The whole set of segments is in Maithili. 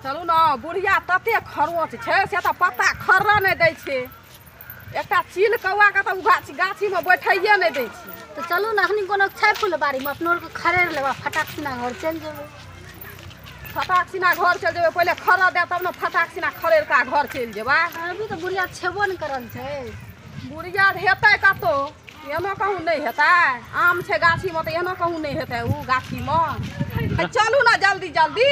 चलू ने बुढ़िया तते खरोच छै से तऽ पत्ता खर्रा नहि दै छै। एकटा चील कौआ के तऽ ओ गाछीमे बैठैये नहि दै छै। तऽ चलू ने अखनी कोनो छै फुलबाड़ीमे अपनो आरके खरेड़ लेबै, फटाक सिना घर चलि जेबै। फटाक सिना घर चलि जेबै, पहिले खरऽ दे तब ने फटाक सिना खरेड़ कऽ घर चलि जेबै। अभी तऽ बुढ़िया छेबो नहि करल छै। बुढ़िया हेतै कतौ, एनो कहूँ नहि हेतै। आम छै गाछीमे तऽ एनो कहूँ नहि हेतै ओ गाछीमे। चलू ने जल्दी जल्दी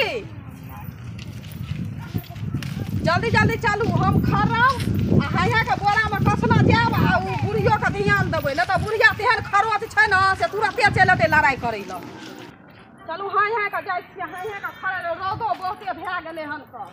जल्दी जल्दी चलू, हम खरब आ हैया के बोरामे कसना जायब आ ओ बुढ़ियोके ध्यान देबै, नहि तऽ बुढ़िया तेहन खरोच छै ने से तुरते चलि एतै लड़ाइ करै लए। चलू हाँ हाँ के जाइ छियै, हाँ हाँ के खरै। रौदो बहुते भए गेलै हन। तऽ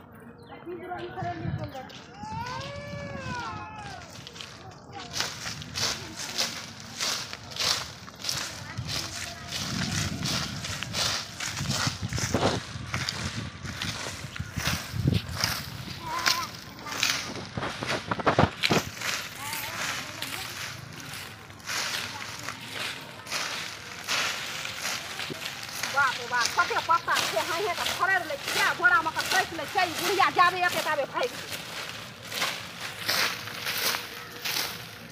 बाप रे बाप, कते पत्ता छै, हाँ हाँ के खरेड़ लै छियै, बोरामे के कसि लै छियै। बुढ़िया जाबे एतै ताबे भागि जेतै।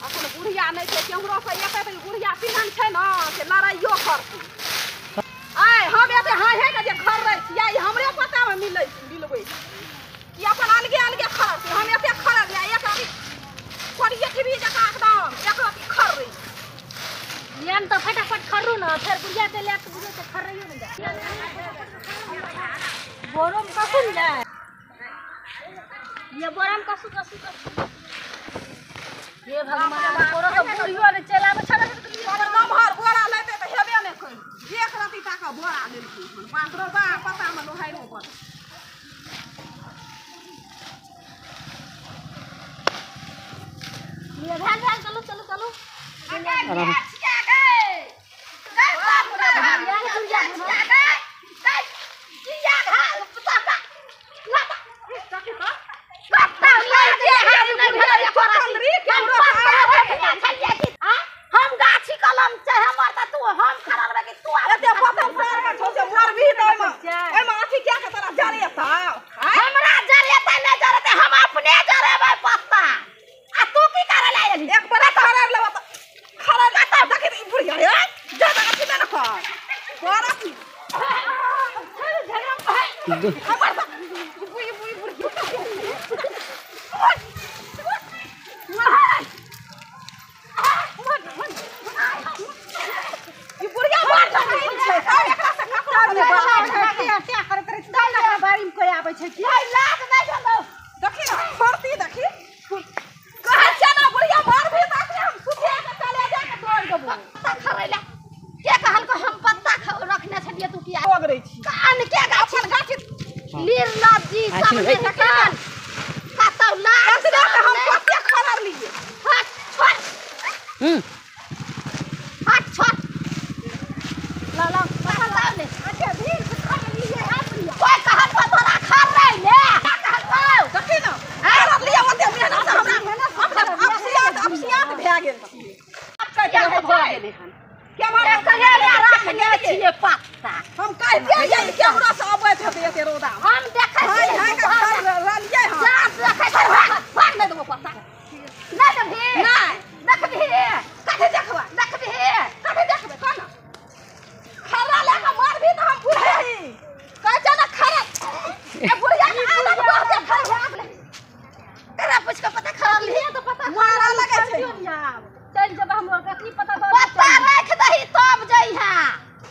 अखन बुढ़िया नहि छै, केम्हरोसँ एतै तऽ बुढ़िया तेहन छै ने से लड़ाइयो करतै। आइ हम एते हाँ हाँ के जे खर्रै छियै, ई हमरे पत्तामे मिलै मिलबै कि अपन अलगे अलगे खरतै। हम एते खरलियै, एक रति कोरिये टीवी जकाँ एकदम एक रति खर्रै। लिअ ने तऽ फटाफट खर्रू ने, फेर बुढ़िया चलि आयत तऽ बुझियौ तऽ खर्रैयो नहि जायत। बोरोमे कसू ने जाय ये, बोरामे कसू कसू कसू। हे भगवान, बोरो तऽ बुढ़ियो नहि चलि आबै छलै। नमहर बोरा लेतै तऽ हेबे नहि करै, एक रति टाका बोरा लेलकै हन। बाप रे बाप, पत्तामे लोहाइरो बड़। लिअ, भेल भेल, चलू चलू चलू। हम गाछी कलम छै हमर तऽ तू हम खरलबै कि तू? एते पतन सार के छौ से मरबही तऽ ओहिमे ओहिमे अथी किया के तोरा जरेतौ? हमरा जरेतै नहि जरेतै, हम अपने जरेबै पत्ता। आ तू की करे ला एली? एक बड़ा खरर लेबऽ तऽ खरर लेतौ। देखी तऽ ई बुढ़िया हे ज्यादा अथी नहि ने कर बड़ा हमर बुढ़ी बुढ़ी बुढ़ी। ई बुढ़िया बड़ झगड़िल छै, तब एकरा से ककरो नहि बात। बाड़ी में कोई आबै छै की? लाज नहि भेलौ? देखी ने फरती, देखी कहै छियै ने बुढ़िया मरबही तऽ अखने हम सुतिया के चले जा के तोड़ि देबो। पत्ता खरै ला के कहलको? हम पत्ता रखने छलियै, तू किया ओगरै छी? कान के गाछी अपन गाछी निर्लज्जी सब नहि कान कतौ लाज एतने तऽ हम नहि। कते खरर लियै। हट छोड़, हट छोड़, ला ला पता नहि। अच्छा भीड़ से खरर लियै है बुढ़िया। कोई कहलको तोरा खरै ले? के कहलको? देखी ने खरर लियै, ओते मेहनत से हमरा अपना अपसियात अपसियात भए गेल छियै। किया भऽ गेलै हन केम्हर रखने छियै पत्ता? हम कहितियै जे केम्हरो से अबैत हेतै एते रौदा। हम देखै हाय छियै हाय के खरलियै हन। जाँच देखै छियै। भाग, नहि देबो पत्ता। नहि देबही? नहि। देखबही? कथी देखबै? देखबही? कथी देखबै कह ने। खर्रा लए कऽ मरबही तऽ हम बुढ़े ही कहै छै ने खर्रा। ए बुढ़िया के आदत बहुते खराब। तेरा पूछ के पता खरलही तऽ पता मारऽ लगै छै। चलि जेबै हम कखनी पता पत्ता राखि दही तब जइहा।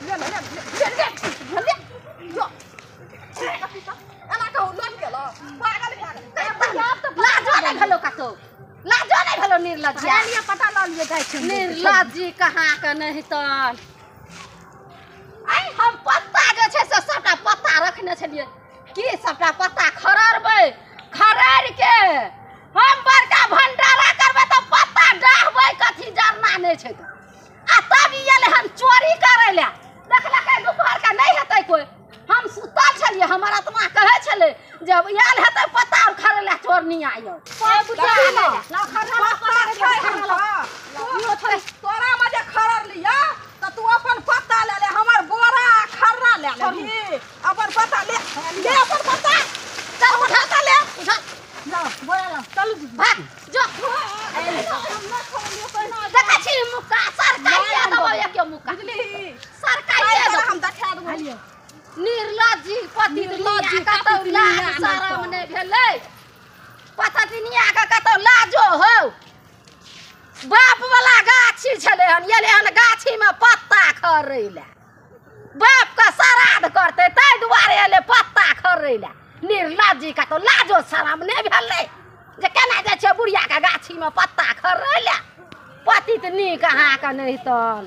ले ले ले ले ले ले जो एना कहू लोक गेलो पागल भए गेलै। लाजो नहि भेलो कतौ? लाजो नहि भेलो निर्लज्जिया? पता लऽ लिअ जाइ छै। निर्लज्जी कहाँ के नहि तऽ। आइ हम पत्ता जे छै से सबटा पत्ता रखने छलियै की सबटा पत्ता खररबै, खरर के हम बड़का भंडारा करबै तऽ पत्ता डाहबै कथी? जरना नहि छै तऽ। आ तब ई एलै हन चोरी करै लए। देखलकै दुपहर के नहि हेतै कोइ, हम सुतल छलियै। हमर आत्मा कहै छलै जब आयल हेतै पत्ता आर खरै लए चोरनी आयल। देखी ने, पत्ता छै हमरा। तोरा मे जे खरर लिअ तऽ तू अपन पत्ता लए ले, हमर बोरा आ खर्रा लए लेबही। अपन पत्ता ले ले, अपन पत्ता। चलू दीदी। भाग जो। देखै छी मुक्का सरकाइए देबौ एके मुक्का। बुझलिही? सरकाइए देबौ। हम देखा देबौ। निर्लज्जी पति निर्लज्जी, कतौ पति लाज दुनिया शरम नहि नहि भेलै। पतनिया के कतौ लाजो हौ। बाप वाला गाछी छलै हन, एलै हन गाछी में पत्ता खरै लए। बाप के श्राद्ध करतै ताहि दुआरे एलै पत्ता खरै लए। निर्लज्जी कतौ लाजो शरम नहि भेलै जे केना जाइ छै बुढ़िया के गाछी में पत्ता खरै लए। पतित नीक अहाँके नहि तन।